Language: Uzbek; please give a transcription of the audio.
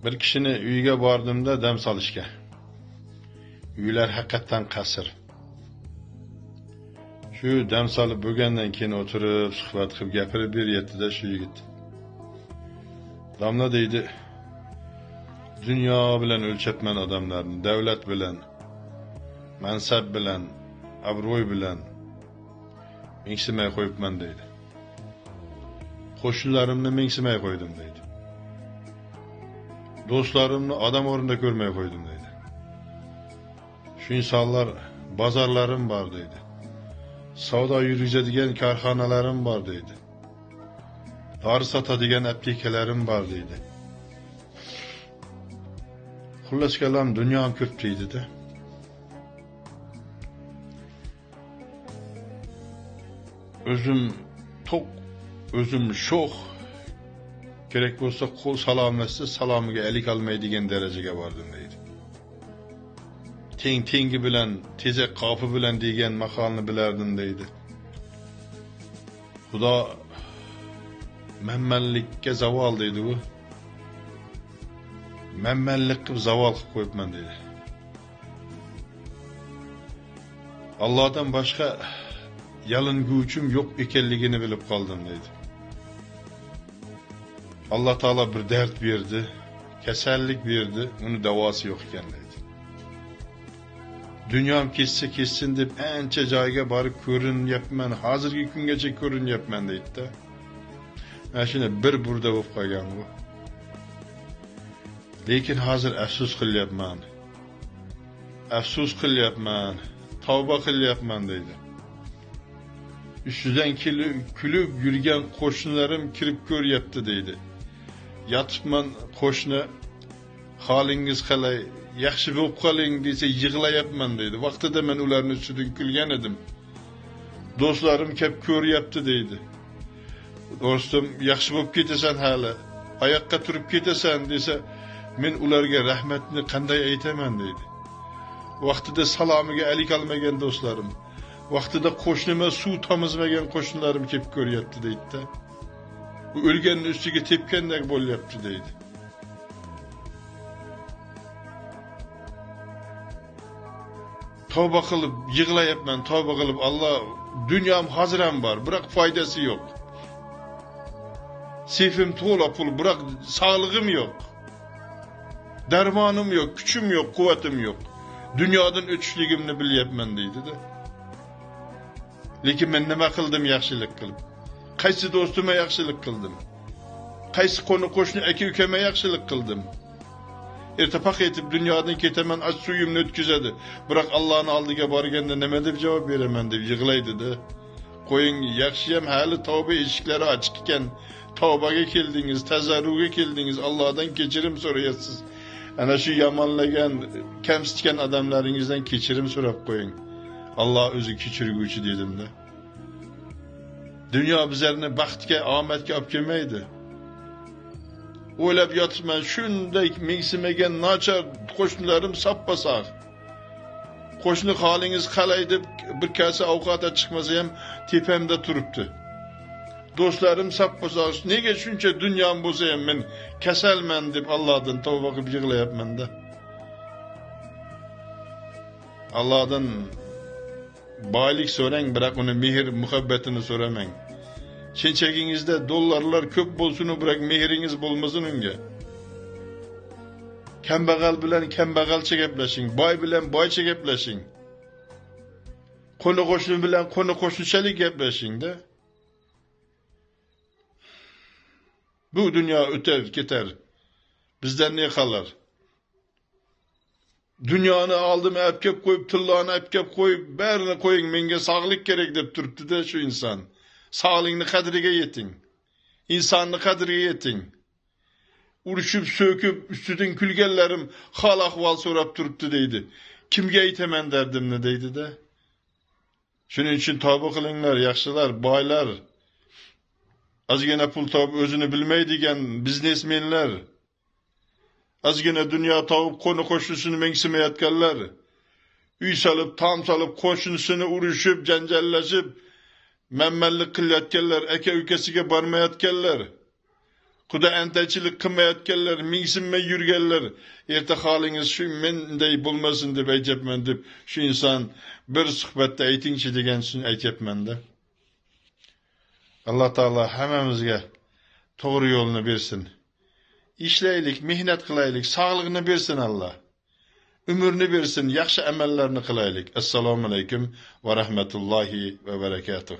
Bir kishini uyiga bordimda dam solishga. Uylar haqiqatdan qasr. Shu dam solib bo'lgandan keyin o'tirib suhbat qilib gapirib beryapti-da shu yigit. Damla deydi, dunyo bilan o'lchabman odamlarni, davlat bilan, mansab bilan, obro'y bilan mengsimay qo'yibman deydi. Qo'shnilarimni mengsimay qo'ydim deydi. Do'stlarimni odam o'rnida ko'rmay qo'ydim deydi. Shu insonlar bozorlarim bor deydi. Savdo yurgizadigan korxonalarim bor deydi. Dori sotadigan aptekalarim bor deydi. Xullas kalom dunyom ko'p deydi-da. O'zim to'q, o'zim sho'x, kerak bo'lsa qo'l salomlashsa salomiga alik olmaydigan darajaga bordim deydi. Teng tengi bilan, tezak qopi bilan degan maqolni bilardim deydi. Xudo manmanlikka zavol deydi u. Manmanlik qilib zavol qilib qo'yibman deydi. Allohdan boshqa yalinguvchim yo'q ekanligini bilib qoldim deydi. Alloh taolo bir dard berdi, kasallik berdi, uni davosi yo'q ekan deydi. Dunyom ketsa ketsin deb ancha joyga borib ko'rinyapman, hozirgi kungacha ko'rinyapman deydi-da. Mana shuni bir burda bo'lib qolgan bu. Lekin hozir afsus qilyapman. Afsus qilyapman, tavba qilyapman deydi. Ustidan kulib yurgan qo'shnilarim kirib ko'ryapti deydi. Yotibman qo'shni, holingiz qalay, yaxshi bo'lib qoling desa yig'layapman deydi. Vaqtida men ularning ustidan kulgan edim. Do'stlarim kelib ko'ryapti deydi. Do'stim, yaxshi bo'lib ketasan hali, oyoqqa turib ketasan desa, men ularga rahmatni qanday aytaman deydi. Vaqtida salomiga alik olmagan do'stlarim, vaqtida qo'shnima suv tomizmagan qo'shnilarim kelib ko'ryapti deydi-da. Bu o'lganning ustiga tepgandek bo'lyapti deydi. Tavba qilib yig'layapman, tavba qilib Alloh, dunyom hozir ham bor, biroq foydasi yo'q. Sefim to'la pul, biroq sog'lig'im yo'q. Darmonim yo'q, kuchim yo'q, quvvatim yo'q. Dunyodan o'tishligimni bilyapman deydi-da. Lekin men nima qildim yaxshilik qilib? Qaysi do'stimga yaxshilik qildim? Qaysi qo'ni-qo'shni aka-ukama yaxshilik qildim? Erta paq etib dunyodan ketaman, ach suyimni o'tkazadi. Biroq Allohning oldiga borganda nima deb javob beraman deb yig'laydi-da. Qo'ying, yaxshi ham hali tavba eshiklari ochiq ekan. Tavbaga keldingiz, tazarruga keldingiz, Allohdan kechirim so'rayapsiz. Ana shu yomonlagan, kamsitgan odamlaringizdan kechirim so'rab qo'ying. Alloh o'zi kechirguvchi dedim-da. Dunyo bizlarni baxtga, omadga olib kelmaydi. O'ylab yotibman, shunday mengsimagan nachar qo'shnilarim soppa-sog'. Qo'shni holingiz qalay deb bir kasa ovqat chiqmasa ham tepamda turibdi. Do'stlarim soppa-sog', nega shuncha dunyom bo'lsa ham men kasalman deb Allohdan tavba qilib yig'layapman-da. Allohdan boylik so'rang, biroq uni mehr, muhabbatini so'ramang. Chenchagingizda dollarlar ko'p bo'lsin, biroq mehringiz bo'lmasin unga. Kambag'al bilan kambag'alcha gaplashing, boy bilan boycha gaplashing. Qo'ni-qo'shni bilan qo'ni-qo'shnichalik gaplashing-da. Bu dunyo o'tar ketar. Bizdan ne qolar? Dunyoni oldim, olib kelib qo'yib, tilloni olib kelib qo'yib, barini qo'ying, menga sog'lik kerak deb turibdi-da shu inson. Sog'likni qadriga yeting. Insonni qadriga yeting. Urushib, so'kib, ustidan kulganlarim hol ahvol so'rab turibdi deydi. Kimga aytaman dardimni deydi-da. Shuning uchun tavba qilinglar, yaxshilar, boylar. Ozgina pul topib o'zini bilmaydigan biznesmenlar, ozgina dunyo topib qo'ni-qo'shnisini mengsimayotganlar, uy solib, tom solib, qo'shnisini urushib, janjallashib, manmanlik qilayotganlar, aka-ukasiga bormayotganlar, Quda antachilik qilmayotganlar, mingsinmay yurganlar, erta holingiz shu menday bo'lmasin deb aytyapman deb shu inson bir suhbatda aytingchi degan uchun aytyapman-da. Alloh taolo hammamizga to'g'ri yo'lni bersin. Ishlaylik, mehnat qilaylik, sog'liqni bersin Alloh. Umrni bersin, yaxshi amallarni qilaylik. Assalomu alaykum va rahmatullohi va barakatuh.